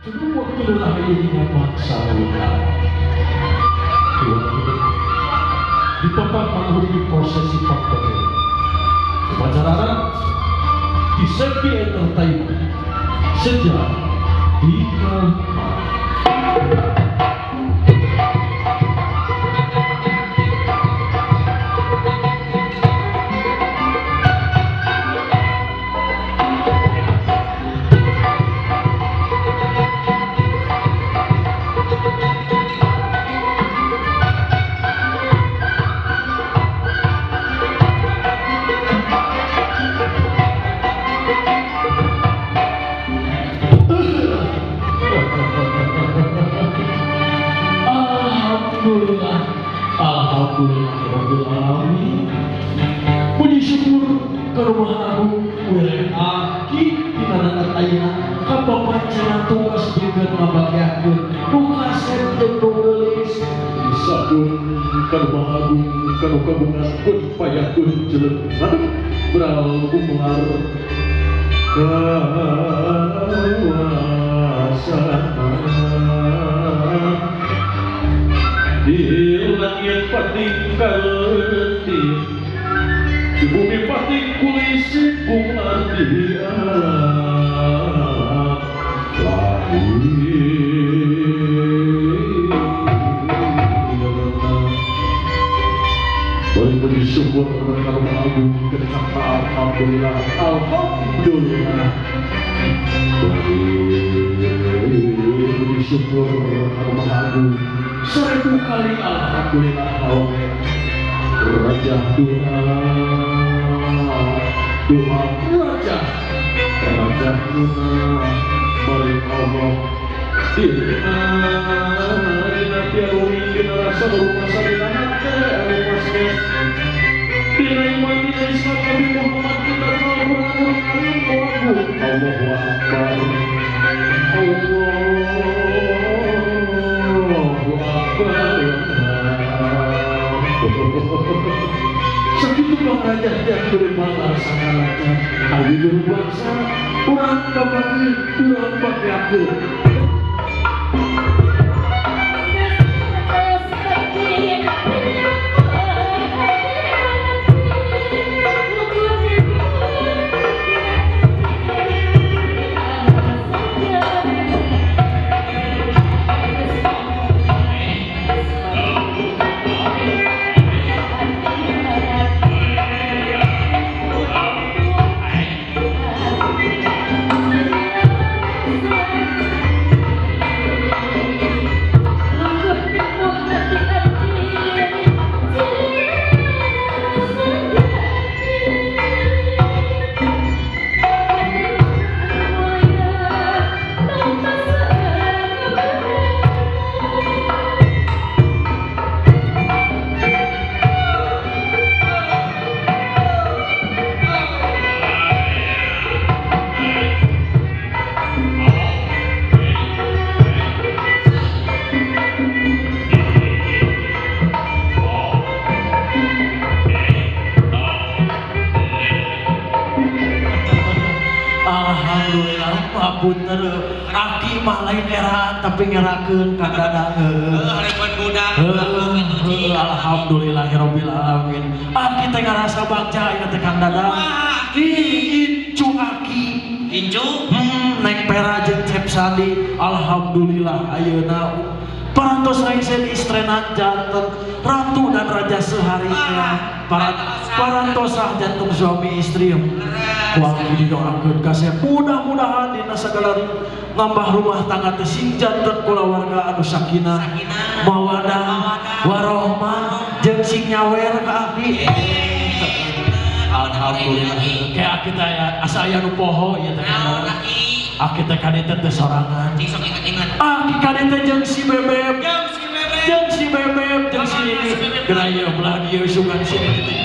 Cukup waktu rahayu dina bangsa ulah. Di papan menghuni prosesi pangpete. Upacara di Sepi Entertainment sejak di Alhamdulillah, alhamdulillahirabbil alamin. Puji syukur ka Maha Agung weleh aki dina dangat ayeuna kapapancenan tugas pikeun ngabagiakeun nu kasep jeung nu geulis. Sabun ka Maha Agung kanu kabungan kun payakun jeleuk ngadep beral umar kawasana. Di langit pati kaleutik, di bumi pati kulisi bunga di alam lahir. Beri syukur kepada Maha Agung ketika alhamdulillah, alhamdulillah. Beri syukur kepada Maha Agung 1000 kali alhamdulillah. Raja doa doa raja raja doa balik Allah dina dina tiarumi dina rasa rumah dina nate rumah dina iman dina Islam Nabi Muhammad kita Al-Quran Allahu Akbar Allahu Akbar. Sakitu bang raja tiap beri sana raja awi guru bangsa urang babagi urang bagiakeun. Alhamdulillah punten aki mah lain eraan tapi ngerakeun Kang Dadang. Heuh budak. Alhamdulillahirabbil alamin. Aki teh ngarasa bagja ieu teh Kang Dadang. Ih incu aki. Incu? Neng Pera jeung Cep Sandi. Alhamdulillah ayeuna parantos rengsen istrenan janten ratu dan raja sehari parantosah jantung suami istri. Ku didoakeun kasep mudah-mudahan dina sagala nambah rumah tangga teh sing janten kulawarga anu sakinah mawadah warohmah jeung sing nyawer ka aki. Alhamdulillah kayak aki teh asa aya nu poho ieu teh aki teh ka dieu teh sorangan. Aki ka dieu teh jeung si Bebeb jeung si Bebeb jeung si Nini geura ieu belah dieu sugan si Nini teh.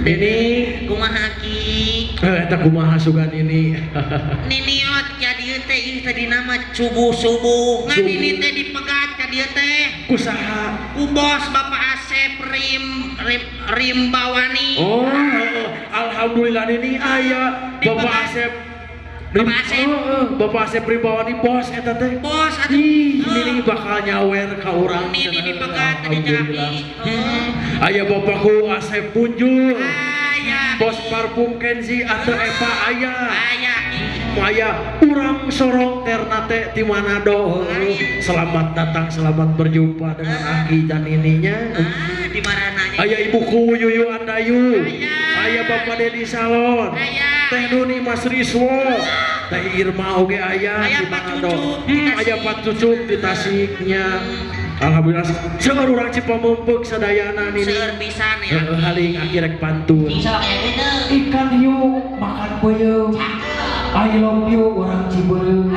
Ini Kumaha Ki? Eta kumaha sugan ini. Niniot ka dieu teh ieu tadi nama subuh-subuh. Ngan ini teh dipegat ka dieu teh. Ku saha? Ku bos Bapak Asep Rim Rim Rimbawani. Oh, alhamdulillah ini aya Bapak Asep. Bapak Asep. Bapak Asep Rimbawani bos eta teh. Bos atuh. Ih, ini bakal nyawer ka urang. Nini dipegat tadi Alhamdulillah. Aya bapakku Asep Punjul. Aya. Bos parfum Kenzi atau Eva aya. Aya. Aya urang Sorong Ternate di Manado. Selamat datang, selamat berjumpa dengan Aki dan ininya. Di marananya. Aya ibuku Yuyu Andayu. Aya Bapak Dedi Salon. Teh Nuni Mas Riswo. Teh Irma oge aya di Manado. Aya Pak Cucup di Tasiknya. Alhamdulillah seueur urang Cipameumpek sadayana nini. Seueur pisan ya. Haling aki rek pantun. Ikan hiu makan peuyeum. I love you orang Ciberem.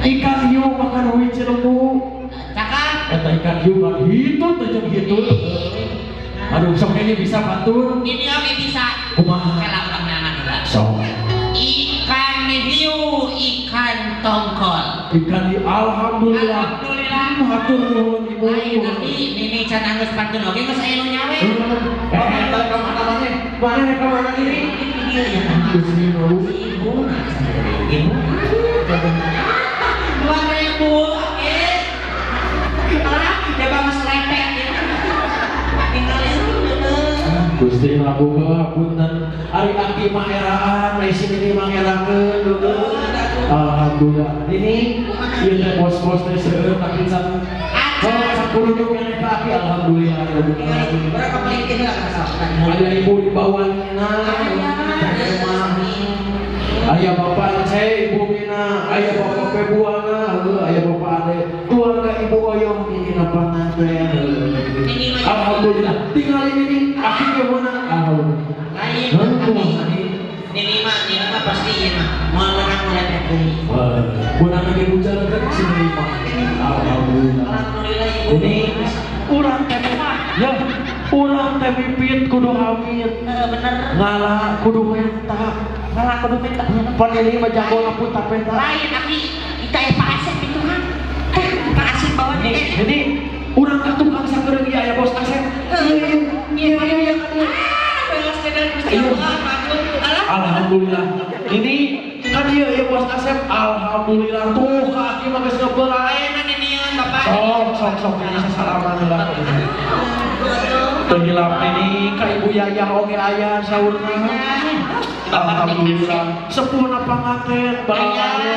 Ikan hiu makan hui Cilembu. Cakep. Eta ikan hiu kan hitut teh jeung hitut. Aduh sok ini bisa pantun. Ini oge bisa. Kumaha? Kela urang neangan heula. Sok. Ikan hiu, ikan tongkol. Ikan hiu alhamdulillah. Alhamdulillah. Hatur nuhun ibu. Lain tapi nini can anggeus pantun oge geus aya nu nyawe. Eta ka mana maneh? Maneh ka mana ini? Gusti nu. Ibu. Ibu. 2000 oke. Alah, dia bangus lepek ya. Tinggal itu. Gusti Prabu punten ari aki mah eraan, ari sini mah ngerakeun dulu. Alhamdulillah. Ini ieu teh bos-bos teh seueur tapi can oh sakuruduk keneh ka aki alhamdulillah. Aya ibu di bawanina. Aya bapak Ence, ibu Mina, aya bapak Pebuana, aya bapak Ade, keluarga ibu Oyong ini panganten. Alhamdulillah. Tinggal ini nih, aki ke mana? Alhamdulillah. Lain, ini mah pasti ieu mah. Moal meunang lepek deui. Meunang ge hujan teh sini mah. Alhamdulillah. Alhamdulillah ibu. Ini urang teh ya, urang teh mipit kudu hamid. Bener. Ngalah kudu menta. Ngalah kudu menta. Pan ini mah jago lapun tapeta. Lain aki, kita Pak Asep itu kan. Pak Asep bawa ini. Ini urang ka tukang sakereung ieu aya bos Asep. Iya iya iya. Alhamdulillah. Ini kan ieu ieu bos Asep. Alhamdulillah tuh ka aki mah geus ngebelah. Ayeuna ninian Bapak. Sok sok sok ini sasalaman heula. Teu hilap ini ka Ibu Yayah oge aya saurna. Alhamdulillah. Sepuhna panganten bae.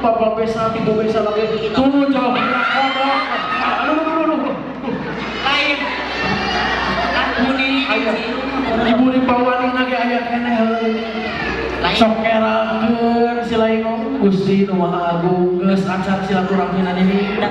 Bapak besa ibu besa lagi. Tuh jauh kodok. Aduh aduh aduh. Lain. Aya ibu Rimbawani ge aya keneh heuh. Sok erakeun si lain Gusti nu Maha Agung geus acan silaturahminan ini.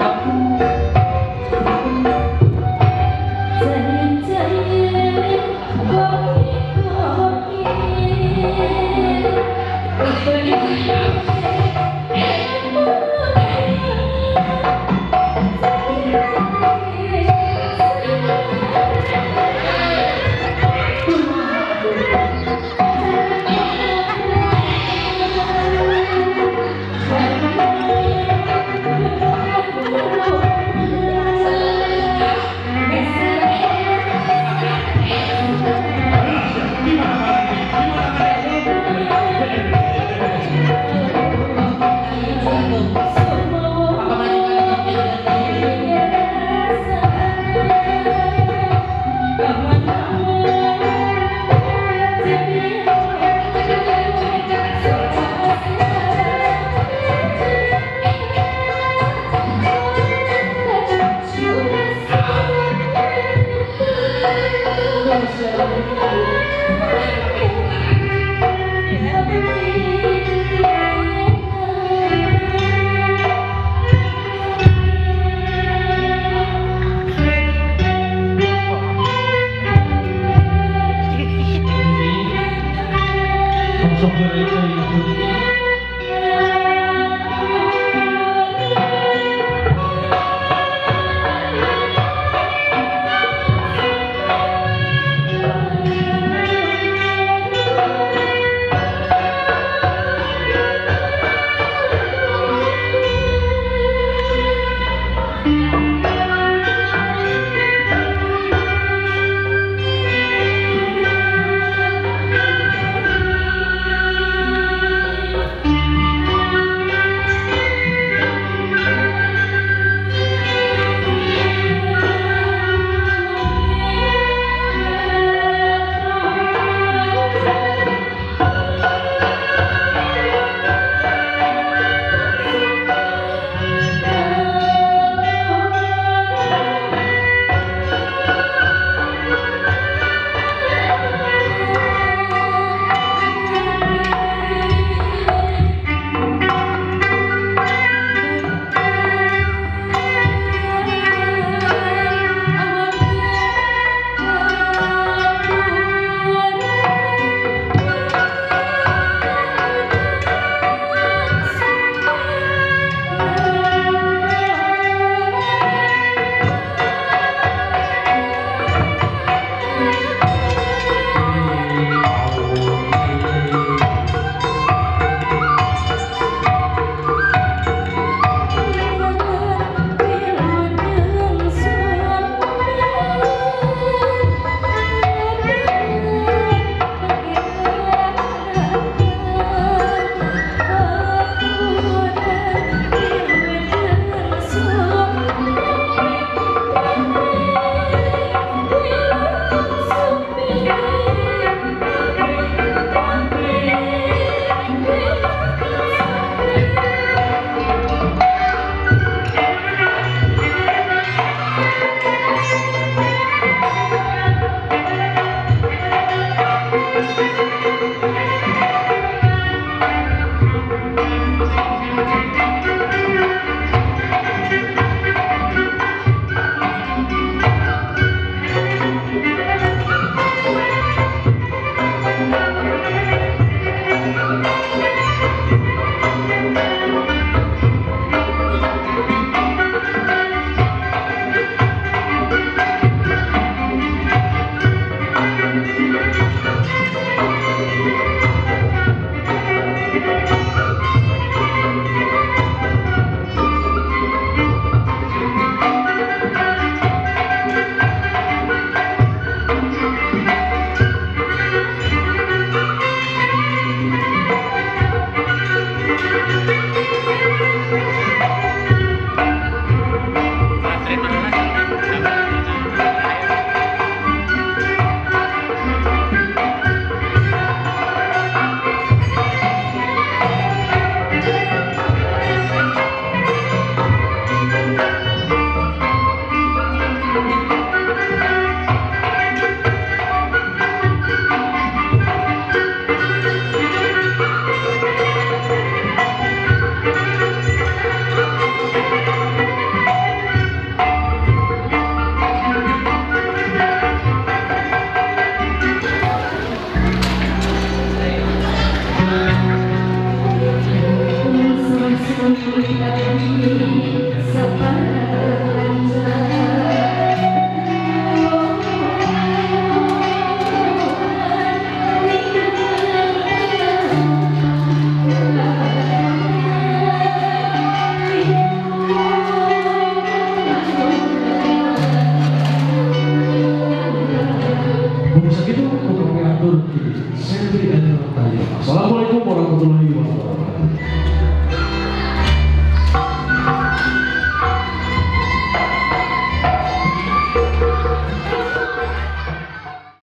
Thank you.